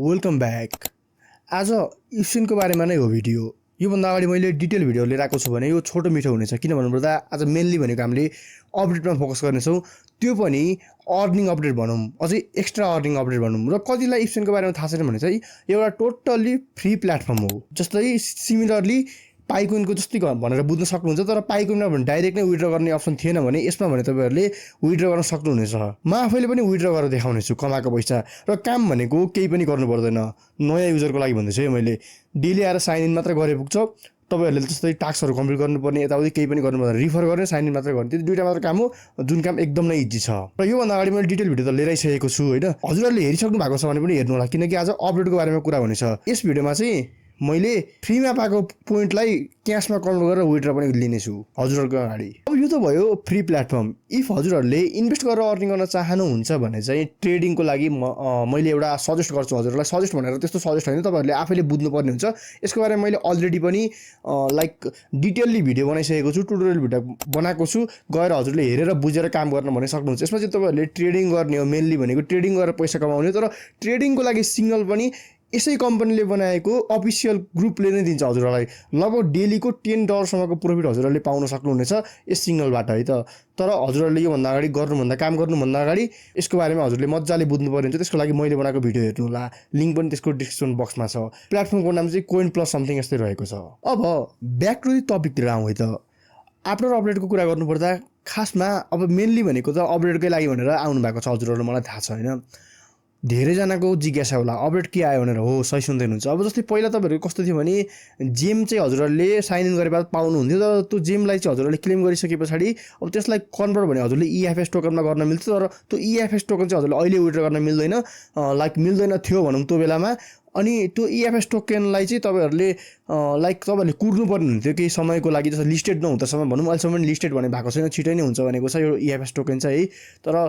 Welcome back. आज इप्सनको बारेमा नै हो भिडियो। योभन्दा अगाडि मैले डिटेल भिडियो लिएर आएको छु भने यो छोटो मिठो हुनेछ। किन भन्नुपर्दा आज मेनली भनेको हामीले अपडेटमा फोकस गर्नेछौँ, त्यो पनि अर्निङ अपडेट भनौँ, अझै एक्स्ट्रा अर्निङ अपडेट भनौँ। र कतिलाई इप्सनको बारेमा थाहा छैन भने चाहिँ एउटा टोटल्ली फ्री प्लेटफर्म हो। जस्तै सिमिलरली पाइकोइनको जस्तै भनेर बुझ्न सक्नुहुन्छ। तर पाइकोइनमा भने डाइरेक्ट नै विथड्र गर्ने अप्सन थिएन भने यसमा भने तपाईँहरूले विथड्र गर्न सक्नुहुनेछ। म आफैले पनि विथड्र गरेर देखाउनेछु कमाएको पैसा। र काम भनेको केही पनि गर्नु पर्दैन। नयाँ युजरको लागि भन्दैछु है, मैले डेली आएर साइन इन मात्र गरे पुग्छ। तपाईँहरूले जस्तै टास्कहरू कम्प्लिट गर्नुपर्ने, यताउति केही पनि गर्नु पर्दैन, रिफर गर्ने, साइन इन मात्र गर्ने, त्यो दुईवटा मात्र काम हो, जुन काम एकदम नै इजी छ। र योभन्दा अगाडि मैले डिटेल भिडियो त लिएर आइसकेको छु होइन। हजुरहरूले हेरिसक्नु भएको छ भने पनि हेर्नु होला, किनकि आज अपडेटको बारेमा कुरा हुनेछ। यस भिडियोमा चाहिँ मैले फ्रीमा पाएको पोइन्टलाई क्यासमा कन्भर्ट गरेर विथड्र पनि लिनेछु हजुरहरूको अगाडि। अब यो त भयो फ्री प्लेटफर्म। इफ हजुरहरूले इन्भेस्ट गरेर अर्निङ गर्न चाहनुहुन्छ भने चाहिँ ट्रेडिङको लागि मैले एउटा सजेस्ट गर्छु हजुरहरूलाई। सजेस्ट भनेर त्यस्तो सजेस्ट होइन, तपाईँहरूले आफैले बुझ्नुपर्ने हुन्छ। यसको बारेमा मैले अलरेडी पनि लाइक डिटेल्ली भिडियो बनाइसकेको छु, ट्युटोरियल भिडियो बनाएको छु। गएर हजुरले हेरेर बुझेर काम गर्न भन्ने सक्नुहुन्छ। यसमा चाहिँ तपाईँहरूले ट्रेडिङ गर्ने हो, मेनली भनेको ट्रेडिङ गरेर पैसा कमाउने। तर ट्रेडिङको लागि सिग्नल पनि यसै कम्पनीले बनाएको अफिसियल ग्रुपले नै दिन्छ हजुरहरूलाई। लगभग डेलीको $10सम्मको प्रफिट हजुरहरूले पाउन सक्नुहुनेछ यस सिग्नलबाट है त। तर हजुरहरूले योभन्दा अगाडि काम गर्नुभन्दा अगाडि यसको बारेमा हजुरले मजाले बुझ्नुपर्ने हुन्छ। त्यसको लागि मैले बनाएको भिडियो हेर्नु होला, लिङ्क पनि त्यसको डिस्क्रिप्सन बक्समा छ। प्लेटफर्मको नाम चाहिँ कोइन प्लस समथिङ यस्तै रहेको छ। अब ब्याक टु दि टपिकतिर आउँ है त। आफ्टर अपडेटको कुरा गर्नुपर्दा खासमा अब मेनली भनेको त अपडेटकै लागि भनेर आउनु भएको छ हजुरहरूलाई, मलाई थाहा छ होइन। धेरैजनाको जिज्ञासा होला अपडेट के आयो भनेर। हो, सही सुन्दै हुनुहुन्छ। अब जस्तै पहिला तपाईँहरूको कस्तो थियो भने जेम चाहिँ हजुरहरूले साइन इन गरे बाद पाउनुहुन्थ्यो। तर त्यो जेमलाई चाहिँ हजुरहरूले क्लेम गरिसके पछाडि अब त्यसलाई कन्भर्ट भने हजुरले इएफएस टोकनमा गर्न मिल्थ्यो। तर त्यो इएफएस टोकन चाहिँ हजुरले अहिले विथड्र गर्न मिल्दैन, लाइक मिल्दैन थियो भनौँ त्यो बेलामा। अनि त्यो इएफएस टोकनलाई चाहिँ तपाईँहरूले लाइक तपाईँहरूले कुर्नुपर्ने हुन्थ्यो केही समयको लागि, जस्तो लिस्टेड नहुँदासम्म भनौँ। अहिलेसम्म लिस्टेड भने भएको छैन, छिटै नै हुन्छ भनेको छ यो इएफएस टोकन चाहिँ है। तर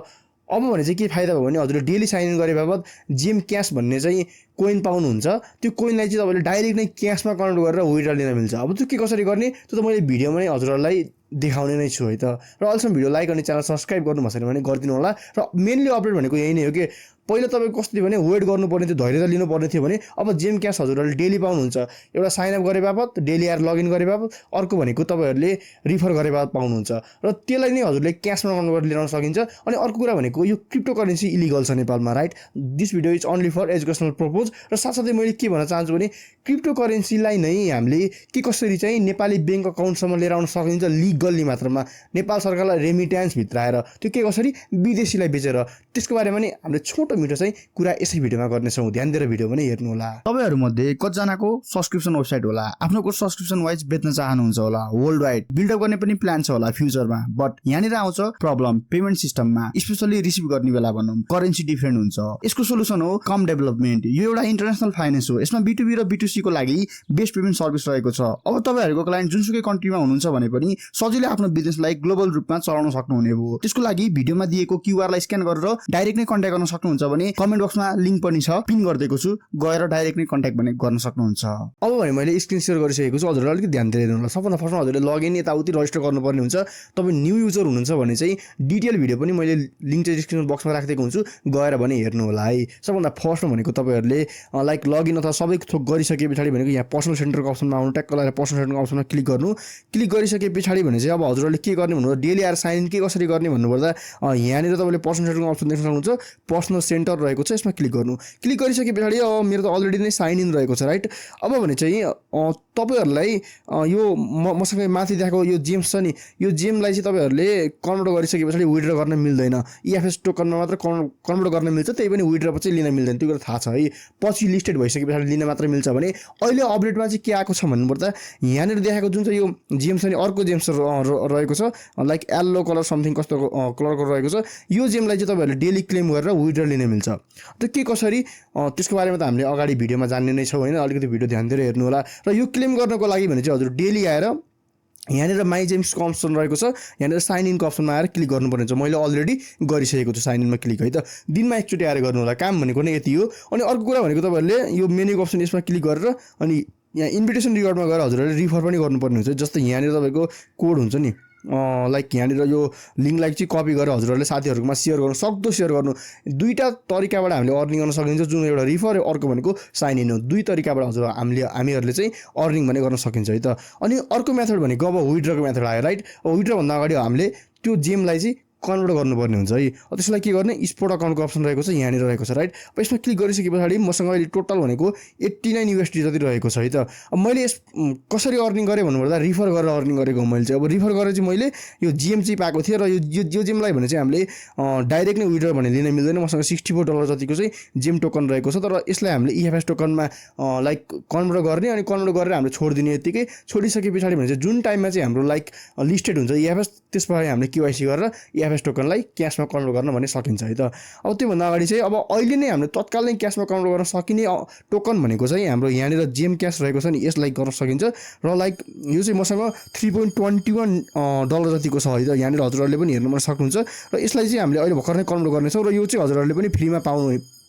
अब भने चाहिँ के फाइदा भयो भने हजुरले डेली साइन इन गरे बापत जेम क्यास भन्ने चाहिँ कोइन पाउनुहुन्छ। त्यो कोइनलाई चाहिँ तपाईँले डाइरेक्ट नै क्यासमा कन्भर्ट गरेर विथड्र लिन मिल्छ। अब त्यो के कसरी गर्ने त्यो त मैले भिडियोमा नै हजुरहरूलाई देखाउने नै छु है त। र अहिलेसम्म भिडियो लाइक अनि च्यानल सब्सक्राइब गर्नु भएको छैन भने गरिदिनु होला। र मेनली अपडेट भनेको यही नै हो कि पहिला तपाईँको कस्तो थियो भने वेट गर्नुपर्ने थियो, धैर्यता लिनुपर्ने थियो भने अब जेम क्यास हजुरहरूले डेली पाउनुहुन्छ। एउटा साइनअप गरे बापत, डेली आएर लगइन गरे बापत, अर्को भनेको तपाईँहरूले रिफर गरे बापत पाउनुहुन्छ। र त्यसलाई नै हजुरले क्यासमा कन्भर्ट लिन सकिन्छ। अनि अर्को कुरा भनेको यो क्रिप्टो करेन्सी इलिगल छ नेपालमा, right. This video is only for educational purpose. र साथसाथै मैले के भन्न चाहन्छु भने क्रिप्टो करेन्सीलाई नै हामीले के कसरी चाहिँ नेपाली ब्याङ्क अकाउन्टसम्म लिएर आउन सकिन्छ लिगल्ली मात्रमा, नेपाल सरकारलाई रेमिट्यान्स भित्राएर, त्यो के कसरी विदेशीलाई बेचेर, त्यसको बारेमा नै हामीले छोटो मिठो चाहिँ कुरा यसै भिडियोमा गर्नेछौँ। ध्यान दिएर भिडियो पनि हेर्नु होला। तपाईहरुमध्ये कतिजनाको सब्सक्रिप्सन वेबसाइट होला, आफ्नो कोर्स सब्सक्रिप्सन वाइज बेच्न चाहनुहुन्छ होला, वर्ल्ड वाइड बिल्डअप गर्ने पनि प्लान छ होला फ्युचरमा। बट यहाँनिर आउँछ प्रब्लम पेमेन्ट सिस्टममा, स्पेशली रिसिभ गर्ने बेला भनौँ करेन्सी डिफरेन्ट हुन्छ। यसको सोलुसन हो कम डेभलपमेन्ट। यो एउटा इन्टरनेसनल फाइनेन्स हो। यसमा B2B र B2C को लागि बेस्ट पेमेन्ट सर्भिस रहेको छ। अब तपाईहरुको क्लाइन्ट जुनसुकै कन्ट्रीमा हुनुहुन्छ भने पनि सजिलै आफ्नो बिजनेसलाई ग्लोबल रूपमा चलाउन सक्नुहुने हो। त्यसको लागि भिडियोमा दिएको QR लाई स्क्यान गरेर डाइरेक्ट नै कन्ट्याक्ट गर्न सक्नुहुन्छ भने कमेन्ट बक्समा लिङ्क पनि छ, पिन गरिदिएको छु, गएर डाइरेक्ट नै कन्ट्याक्ट भने गर्न सक्नुहुन्छ। अब भने मैले स्क्रिन सेयर गरिसकेको छु, हजुरहरूले अलिकति ध्यान दिएर हेर्नु होला। सबभन्दा फर्स्टमा हजुरले लगइन यताउति रजिस्टर गर्नुपर्ने हुन्छ। तपाईँ न्यू युजर हुनुहुन्छ भने चाहिँ डिटेल भिडियो पनि मैले लिङ्क चाहिँ डिस्क्रिप्सन बक्समा राखिदिएको हुन्छु, गएर भने हेर्नु होला है। सबभन्दा फर्स्टमा भनेको तपाईँहरूले लाइक लगइन अथवा सबै थोक गरिसके पछाडि भनेको यहाँ पर्सनल सेन्टरको अप्सनमा आउनु, ट्याक्क लगाएर पर्सनल सेन्टरको अप्सनमा क्लिक गर्नु। क्लिक गरिसके पछाडि भने चाहिँ अब हजुरहरूले के गर्ने भन्नु, डेली आएर साइन इन के कसरी गर्ने भन्नुपर्दा यहाँनिर तपाईँले पर्सनल सेन्टरको अप्सन देख्न सक्नुहुन्छ, पर्सनल सेन्टर रहेको छ, यसमा क्लिक गर्नु। क्लिक गरिसके पछाडि अब मेरो त अलरेडी नै साइन इन रहेको छ, राइट। अब भने चाहिँ तपाईँहरूलाई यो मसँग माथि देखाएको यो जेम्स छ नि, यो जेमलाई चाहिँ तपाईँहरूले कन्भर्ट गरिसके पछाडि विथड्र गर्न मिल्दैन। इएफएस टोकनमा मात्र कन्भर्ट गर्न मिल्छ, त्यही पनि विथड्र चाहिँ लिन मिल्दैन, त्यो कुरा थाहा छ है। पछि लिस्टेड भइसके पछाडि लिन मात्र मिल्छ भने अहिले अपडेटमा चाहिँ के आएको छ भन्नुपर्दा यहाँनिर देखाएको जुन चाहिँ यो जेम्स छ नि, अर्को जेम्स रहेको छ, लाइक येल्लो कलर समथिङ कस्तो कलरको रहेको छ। यो जेमलाई चाहिँ तपाईँहरूले डेली क्लेम गरेर विथड्र लिन मिल्छ। त्यो के कसरी त्यसको बारेमा त हामीले अगाडि भिडियोमा जान्ने नै छौँ होइन। अलिकति भिडियो ध्यान दिएर हेर्नु होला। र यो क्लेम गर्नको लागि भने चाहिँ हजुर डेली आएर यहाँनिर माई जेम्सको अप्सन रहेको छ, यहाँनिर साइन इनको अप्सनमा आएर क्लिक गर्नुपर्ने हुन्छ। मैले अलरेडी गरिसकेको छु साइन इनमा क्लिक है त। दिनमा एकचोटि आएर गर्नु होला। काम भनेको नै यति हो। अनि अर्को कुरा भनेको तपाईँहरूले यो मेनुको अप्सन यसमा क्लिक गरेर अनि यहाँ इन्भिटेसन रिवार्डमा गएर हजुरहरूले रिफर पनि गर्नुपर्ने हुन्छ। जस्तै यहाँनिर तपाईँको कोड हुन्छ नि, लाइक यहाँनिर यो लिङ्कलाई चाहिँ कपी गरेर हजुरहरूले साथीहरूकोमा सेयर गर्नु सक्दो सेयर गर्नु। दुईवटा तरिकाबाट हामीले अर्निङ गर्न सकिन्छ, जुन एउटा रिफर अर्को भनेको साइन इन हो। दुई तरिकाबाट हजुर हामीहरूले चाहिँ अर्निङ भने गर्न सकिन्छ है त। अनि अर्को मेथड भनेको अब विड्रको मेथड आयो राइट। अब विड्रभन्दा अगाडि हामीले त्यो जेमलाई चाहिँ कन्भर्ट गर्नुपर्ने हुन्छ है। त्यसलाई के गर्ने, स्पोर्ट अकाउन्टको अप्सन रहेको छ यहाँनिर रहेको छ राइट। अब यसमा क्लिक गरिसके पछाडि मसँग अहिले टोटल भनेको 89 USD जति रहेको छ है त। अब मैले यस कसरी अर्निङ गरेँ भन्नुपर्दा रिफर गरेर अर्निङ गरेको मैले चाहिँ। अब रिफर गरेर चाहिँ मैले यो जिएम चाहिँ पाएको थिएँ र यो जिएमलाई भने चाहिँ हामीले डाइरेक्ट नै विड्र भने लिन मिल्दैन। मसँग $64 जतिको चाहिँ जिएम टोकन रहेको छ, तर यसलाई हामीले EFS टोकनमा लाइक कन्भर्ट गर्ने अनि कन्भर्ट गरेर हामीले छोडिदिने। यत्तिकै छोडिसके पछाडि भने चाहिँ जुन टाइममा चाहिँ हाम्रो लाइक लिस्टेड हुन्छ EFS, त्यस पछाडि हामीले KYC गरेर EFS टोकनलाई क्यासमा कन्भर्ट गर्न भन्ने सकिन्छ है त। अब त्योभन्दा अगाडि चाहिँ अब अहिले नै हामीले तत्काल नै क्यासमा कन्भर्ट गर्न सकिने टोकन भनेको चाहिँ हाम्रो यहाँनिर जेम क्यास रहेको छ नि, यसलाई गर्न सकिन्छ। र लाइक यो चाहिँ मसँग $3.21 जतिको छ है त। यहाँनिर हजुरहरूले पनि हेर्नु सक्नुहुन्छ। र यसलाई चाहिँ हामीले अहिले भर्खर नै कन्भर्ट गर्नेछौँ र यो चाहिँ हजुरहरूले पनि फ्रीमा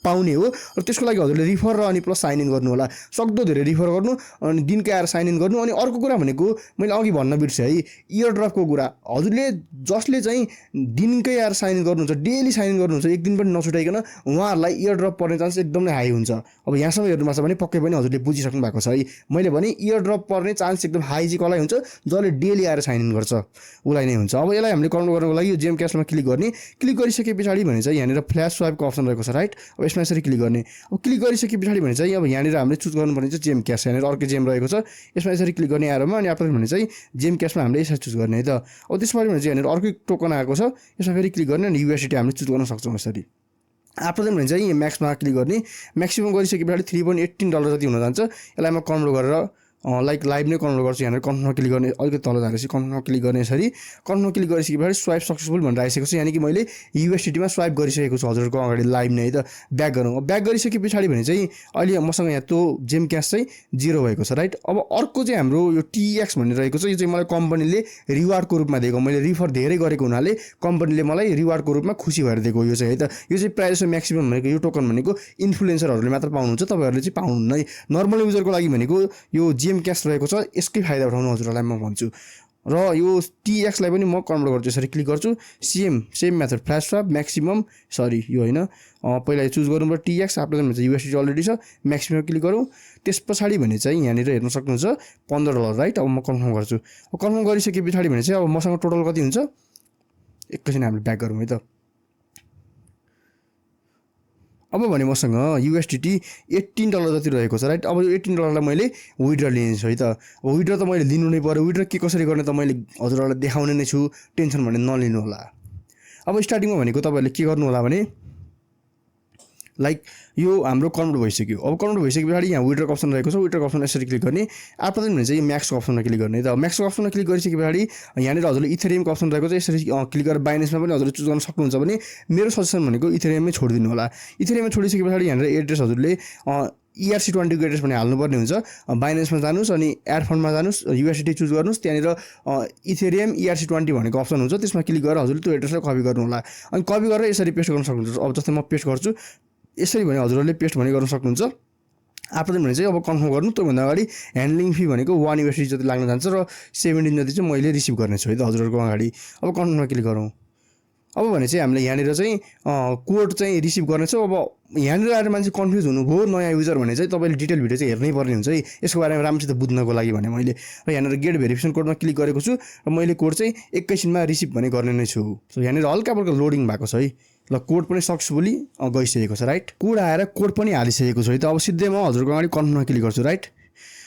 पाउने हो। र त्यसको लागि हजुरले रिफर र अनि प्लस साइन इन गर्नु होला। सक्दो धेरै रिफर गर्नु अनि दिनकै आएर साइन इन गर्नु। अनि अर्को कुरा भनेको मैले अघि भन्न बिर्सेँ है, इयर ड्रपको कुरा। हजुरले जसले चाहिँ दिनकै आएर साइन इन गर्नुहुन्छ, डेली साइन इन गर्नुहुन्छ, एक दिन पनि नछुटाइकन, उहाँहरूलाई इयर ड्रप पर्ने चान्स एकदमै हाई हुन्छ। अब यहाँसम्म हेर्नु भएको छ भने पक्कै पनि हजुरले बुझिसक्नु भएको छ है। मैले भने इयर ड्रप पर्ने चान्स एकदम हाई चाहिँ कसलाई हुन्छ, जसले डेली आएर साइन इन गर्छ उसलाई नै हुन्छ। अब यसलाई हामीले कन्भर्ट गर्नको लागि यो जेम क्यासमा क्लिक गर्ने। क्लिक गरिसके पछाडि भने चाहिँ यहाँनिर फ्ल्यास स्वाइपको अप्सन रहेको छ राइट। अब यसमा यसरी क्लिक गर्ने। अब क्लिक गरिसके पछाडि भने चाहिँ अब यहाँनिर हामीले चुज गर्नुपर्ने चाहिँ जेम क्यास, यहाँनिर अर्को जेम रहेको छ। यसमा यसरी क्लिक गर्ने आरोमा अनि आफ्टर भने चाहिँ जेम क्यासमा हामीले यसरी चुज गर्ने है त। अब त्यसपछि भने चाहिँ यहाँनिर अर्को टोकन आएको छ, यसमा फेरि क्लिक गर्ने अनि USDT हामीले चुज गर्न सक्छौँ यसरी। आफ्टर देन भने चाहिँ यहाँ म्याक्समा क्लिक गर्ने। म्याक्सिमम गरिसके पछाडि $3.18 जति हुन जान्छ। यसलाई म कन्भर्ट गरेर लाइक लाइभ नै कन्भर्ट गर्छु। यहाँनिर कन्फर्ममा क्लिक गर्ने, अलिकति तल जाँदैछ, कन्फर्ममा क्लिक गर्ने यसरी। कन्फर्ममा क्लिक गरिसके पछाडि स्वाइप सक्सेसफुल भनेर आइसकेको छ, यानि कि मैले USDT मा स्वाइप गरिसकेको छु हजुरको अगाडि लाइभ नै है त। ब्याक गरौँ। ब्याक गरिसके पछाडि भने चाहिँ अहिले मसँग यहाँ त्यो जेम क्यास चाहिँ 0 भएको छ राइट। अब अर्को चाहिँ हाम्रो यो TX भन्ने रहेको छ। यो चाहिँ मलाई कम्पनीले रिवार्डको रूपमा दिएको, मैले रिफर धेरै गरेको हुनाले कम्पनीले मलाई रिवार्डको रूपमा खुसी भएर दिएको यो चाहिँ है त। यो चाहिँ प्राइस म्याक्सिमम भनेको यो टोकन भनेको इन्फ्लुएन्सरहरूले मात्र पाउनुहुन्छ, तपाईँहरूले चाहिँ पाउनुहुन्न है। नर्मल युजरको लागि भनेको यो जेम क्यास रहेको छ, यसकै फाइदा उठाउनु हजुरहरूलाई म भन्छु। र यो TX लाई पनि म कन्भर्ट गर्छु, यसरी क्लिक गर्छु। Same method flash swap maximum, sorry यो होइन, पहिला चुज गर्नु पर्यो TX। आफ्टर देन चाहिँ USDT अलरेडी छ, म्याक्सिमम क्लिक गरौँ। त्यस पछाडि भने चाहिँ यहाँनिर हेर्न सक्नुहुन्छ $15 राइट। अब म कन्फर्म गर्छु। अब कन्फर्म गरिसके पछाडि भने चाहिँ अब मसँग टोटल कति हुन्छ, एकैछिन हामीले ब्याक गरौँ है त। अब भने मसँग USDT $18 जति रहेको छ राइट। अब यो $18 लाई मैले विड्र लिनेछु है त। अब विड्र त मैले लिनु नै पर्यो। विड्र के कसरी गर्ने त मैले हजुरहरूलाई देखाउने नै छु, टेन्सन भने नलिनु होला। अब स्टार्टिङमा भनेको तपाईँहरूले के गर्नु होला भने लाइक यो हाम्रो कन्भर्ट भइसक्यो। अब कन्भर्ट भइसके पछाडि यहाँ विड्रको अप्सन रहेको छ, विड्रको अप्सन यसरी क्लिक गर्ने। आफ्टर देन भने चाहिँ म्याक्सको अप्सनमा क्लिक गर्ने। त म्याक्सको अप्सनमा क्लिक गरिसके पछाडि यहाँनिर हजुरले इथेरियमको अप्सन रहेको छ, यसरी क्लिक गरेर बाइनेन्समा पनि हजुरले चुज गर्न सक्नुहुन्छ भने मेरो सजेसन भनेको इथेरियममै छोडिदिनु होला। इथेरियममा छोडिसके पछाडि यहाँनिर एड्रेस हजुरले ERC20 को एड्रेस भने हाल्नुपर्ने हुन्छ। बाइनेन्समा जानुहोस् अनि एड फन्डमा जानुहोस्, USDT चुज गर्नुहोस्, त्यहाँनिर इथेरियम ERC20 भनेको अप्सन हुन्छ, त्यसमा क्लिक गरेर हजुरले त्यो एड्रेसलाई कपी गर्नु होला। अनि कपी गरेर यसरी पेस्ट गर्न सक्नुहुन्छ। अब जस्तै म पेस्ट गर्छु, यसरी भने हजुरहरूले पेस्ट भने गर्न सक्नुहुन्छ। आफ्टर देन भने चाहिँ अब कन्फर्म गर्नु। त्योभन्दा अगाडि ह्यान्डलिङ फी भनेको $1 जति लाग्न जान्छ र 17 जति चाहिँ मैले रिसिभ गर्नेछु है त हजुरहरूको अगाडि। अब कन्फर्ममा क्लिक गरौँ। अब भने चाहिँ हामीले यहाँनिर चाहिँ कोड चाहिँ रिसिभ गर्नेछौँ। अब यहाँनिर आएर मान्छे कन्फ्युज हुनुभयो नयाँ युजर भने चाहिँ तपाईँले डिटेल भिडियो चाहिँ हेर्नै पर्ने हुन्छ है यसको बारेमा राम्रोसित बुझ्नको लागि भने मैले। र यहाँनिर गेट भेरिफिकेसन कोडमा क्लिक गरेको छु र मैले कोड चाहिँ एकैछिनमा रिसिभ भने गर्ने नै छु। सो यहाँनिर हल्का फल्का लोडिङ भएको छ है। ल कोड पनि सक्सेसफुली गइसकेको छ राइट। कोड आएर कोड पनि हालिसकेको छु है त। अब सिधै म हजुरको अगाडि कन्फर्ममा क्लिक गर्छु राइट।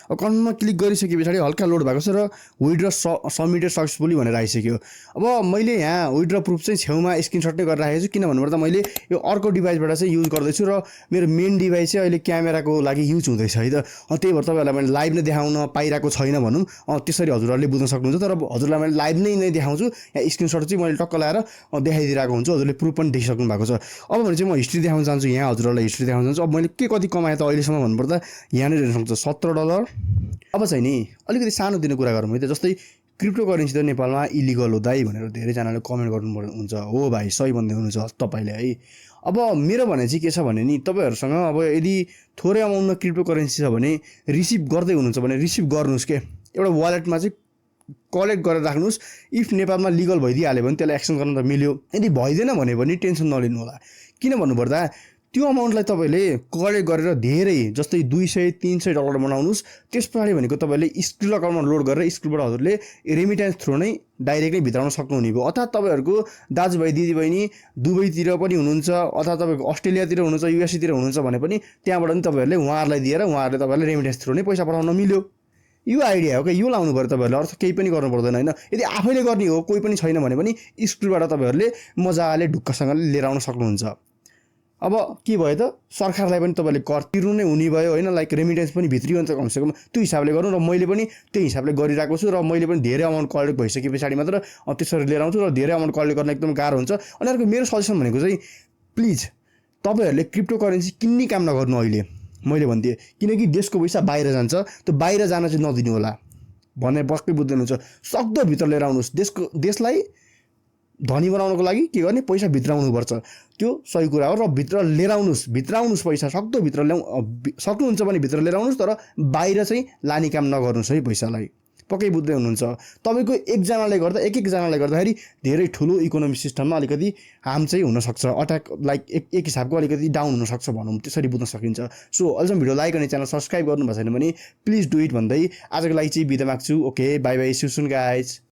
अब कन्फर्ममा क्लिक गरिसके पछाडि हल्का लोड भएको छ र विड्र सबमिटेड सक्सेसफुली भनेर आइसक्यो। अब मैले यहाँ विड्र प्रुफ चाहिँ छेउमा स्क्रिनसट नै गरेर राखेको छु, किन भन्नुपर्दा मैले यो अर्को डिभाइसबाट चाहिँ युज गर्दैछु र मेरो मेन डिभाइस चाहिँ अहिले क्यामेराको लागि युज हुँदैछ है त। त्यही भएर तपाईँहरूलाई मैले लाइभ नै देखाउन पाइरहेको छैन भनौँ, त्यसरी हजुरहरूले बुझ्न सक्नुहुन्छ। तर हजुरलाई मैले लाइभ नै देखाउँछु, यहाँ स्क्रिनसट चाहिँ मैले टक्क लगाएर देखाइदिरहेको हुन्छु, हजुरले प्रुफ पनि देखिसक्नु भएको छ। अब भने चाहिँ म हिस्ट्री देखाउन चाहन्छु, यहाँ हजुरहरूलाई हिस्ट्री देखाउन चाहन्छु। अब मैले के कति कमाएँ त अहिलेसम्म भन्नुपर्दा यहाँनिर हेर्न सक्नुहुन्छ $17। अब चाहिँ नि अलिकति सानो दिने कुरा गरौँ है त। जस्तै क्रिप्टो करेन्सी त नेपालमा इलिगल हो दाइ भनेर धेरैजनाले कमेन्ट गर्नुहुन्छ। हो भाइ सही भन्दै हुनुहुन्छ तपाईँले है। अब मेरो भने चाहिँ के छ भने नि तपाईँहरूसँग अब यदि थोरै अमाउन्टमा क्रिप्टो करेन्सी छ भने रिसिभ गर्दै हुनुहुन्छ भने रिसिभ गर्नुहोस् के। एउटा वालेटमा चाहिँ कलेक्ट गरेर राख्नुहोस्। इफ नेपालमा लिगल भइदिइहाल्यो भने त्यसलाई एक्सन गर्न त मिल्यो, यदि भइदिएन भने पनि टेन्सन नलिनु होला। किन भन्नुपर्दा त्यो अमाउन्टलाई तपाईँले कलेक्ट गरेर धेरै जस्तै $200-300 बनाउनुहोस्। त्यस पछाडि भनेको तपाईँले स्क्रिल अकाउन्टमा लोड गरेर स्क्रिलबाट हजुरले रेमिट्यान्स थ्रु नै डाइरेक्टली भित्राउन सक्नुहुने भयो। अथवा तपाईँहरूको दाजुभाइ दिदीबहिनी दुबईतिर पनि हुनुहुन्छ अथवा तपाईँको अस्ट्रेलियातिर हुनुहुन्छ, युएसतिर हुनुहुन्छ भने पनि त्यहाँबाट पनि तपाईँहरूले उहाँहरूलाई दिएर उहाँहरूले तपाईँलाई रेमिट्यान्स थ्रु नै पैसा पठाउन मिल्यो। यो आइडिया हो क्या, यो लाउनु पऱ्यो तपाईँहरूले, अर्थ केही पनि गर्नु पर्दैन होइन। यदि आफैले गर्ने हो, कोही पनि छैन भने पनि स्क्रिलबाट तपाईँहरूले मजाले ढुक्कसँगले लिएर आउन सक्नुहुन्छ। अब के भयो त, सरकारलाई पनि तपाईँले कर तिर्नु नै हुने भयो होइन। लाइक रेमिटेन्स पनि भित्रियो नि त, कमसेकम त्यो हिसाबले गर्नु। र मैले पनि त्यो हिसाबले गरिरहेको छु र मैले पनि धेरै अमाउन्ट कलेक्ट भइसके पछाडि मात्र त्यसरी लिएर आउँछु र धेरै अमाउन्ट कलेक्ट गर्न एकदम गाह्रो हुन्छ। अनि अर्को मेरो सजेसन भनेको चाहिँ प्लिज तपाईँहरूले क्रिप्टो करेन्सी किन्ने काम नगर्नु अहिले, मैले भनिदिएँ। किनकि देशको पैसा बाहिर जान्छ, त्यो बाहिर जान चाहिँ नदिनु होला भने पक्कै बुझ्नुहुन्छ। सक्दो भित्र लिएर आउनुहोस्। देशलाई धनी बनाउनको लागि के गर्ने, पैसा भित्राउनुपर्छ, त्यो सही कुरा हो। र भित्र लिएर आउनुहोस् पैसा, सक्दो भित्र सक्नुहुन्छ भने भित्र लिएर आउनुहोस्, तर बाहिर चाहिँ लाने काम नगर्नुहोस् है पैसालाई। पक्कै बुझ्दै हुनुहुन्छ। तपाईँको एकजनाले गर्दाखेरि धेरै ठुलो इकोनोमिक सिस्टममा अलिकति हार्म चाहिँ हुनसक्छ, अट्याक लाइक एक हिसाबको अलिकति डाउन हुनसक्छ भनौँ, त्यसरी बुझ्न सकिन्छ। सो अहिलेसम्म भिडियो लाइक अनि च्यानल सब्सक्राइब गर्नुभएको छैन भने प्लिज डु इट भन्दै आजको लागि चाहिँ बिदा माग्छु। Okay, bye bye, see you soon guys.